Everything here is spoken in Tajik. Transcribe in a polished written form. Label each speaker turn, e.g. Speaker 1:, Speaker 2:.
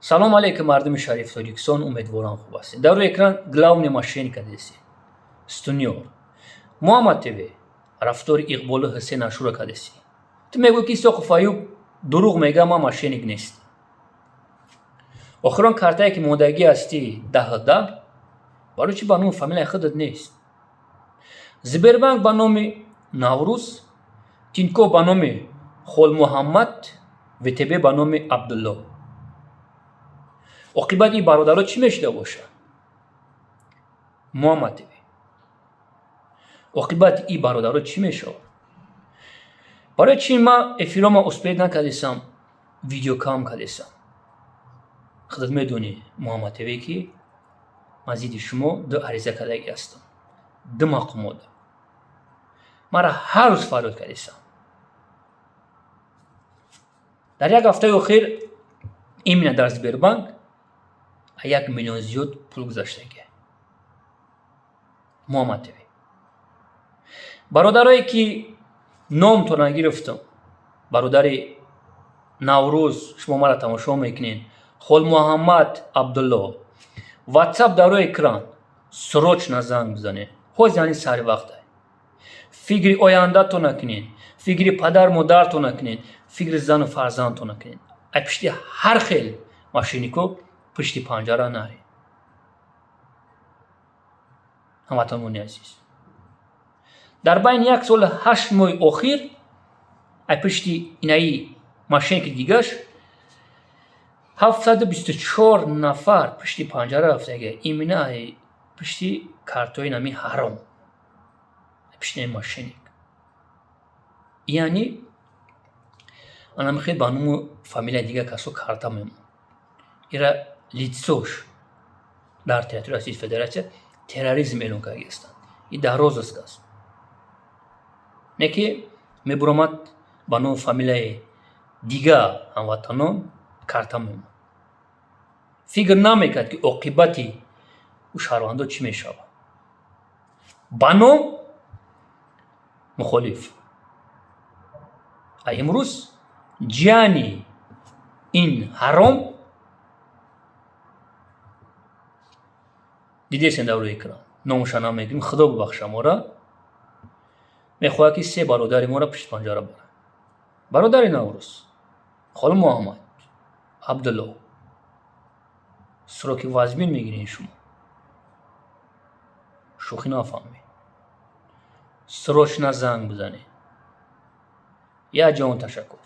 Speaker 1: Салом алейкум, мардуми шарифи Тоҷикистон, умедворам, хуб ҳастед. Дар рӯи экран главный мошенник кадеси Стуниёр Муҳаммад ТВ, рафтори Иқболу Ҳусен Ашура кадеси. Ту мегӯӣ, ки Исоқов Аюб дурӯғ мега, ман мошенник нест. Охирон картае, ки мондагӣ ҳастӣ, даҳ, барои чӣ ба номи фамилияи худат нест? Сбербанк ба номи Наврӯз, Тинькофф ба номи Холмуҳаммад, ВТБ ба номи Абдулло. Оқибати ин бародаро чӣ мешуда бошад, Муҳаммад ТВ? Оқибати ин бародаро чӣ мешавад? Барои чӣ ман эфирома успеть накардесам, видео кам кардесам? Худат медонӣ, Муҳаммад ТВ, ки ман зидди шумо ду ариза кардагӣ ҳастам, ду мақомота. Мара ҳар рӯз фарёд кардесам. Дар як ҳафтаи охир именно дар Сбербанк 1 миллион зиёд пул гузаштагӣ. Муҳаммад ТВ, бародарое, ки номтон нагирифтам, бародари Наврӯз, шумо мара тамошо мекунед, Холмуҳаммад, Абдулло, Ватсап дар рӯи экран, срочно занг бизанед. Ҳоз, яъни сари вақта. Фикри ояндатон накунед, фикри падар модартон накунед, фикри зану фарзандтон накунед. Ай пишти ҳар хел мошеннико пушти панҷара наред. Ҳамватанони азиз, дар байни як солу 8 моҳи охир ай пушти инаи мошенники дигаш 724 нафар пушти панҷара рафтага, именно ай пушти картҳои нами ҳаром, пушти нами мошенник. Яъне анами хел ба ному фамилияи дигар касо карта мемонад. Ира лицош дар территорияи Российской Федерация терроризм эълон карда ҳастанд и дар розыск аст. Не ки мебуромад, ба ному фамилияи дигар ҳамватанон карта мемонад. Фикр намекард, ки оқибати ӯ шаҳрвандо чӣ мешавад. Ба ном мухолиф. А имрӯз ҷияни ин ҳаром дидесен дар рӯи экран, номуша намегирем, худо бубахша мора, мехоҳад, ки се бародари моро пушти панҷара барад. Бародари Наврӯз, Холу Муҳаммад, Абдулло, сроки вазмин мегиред шумо, шӯхӣ нафаҳмед. Срочно занг бизанед. Як ҷаҳон ташаккур.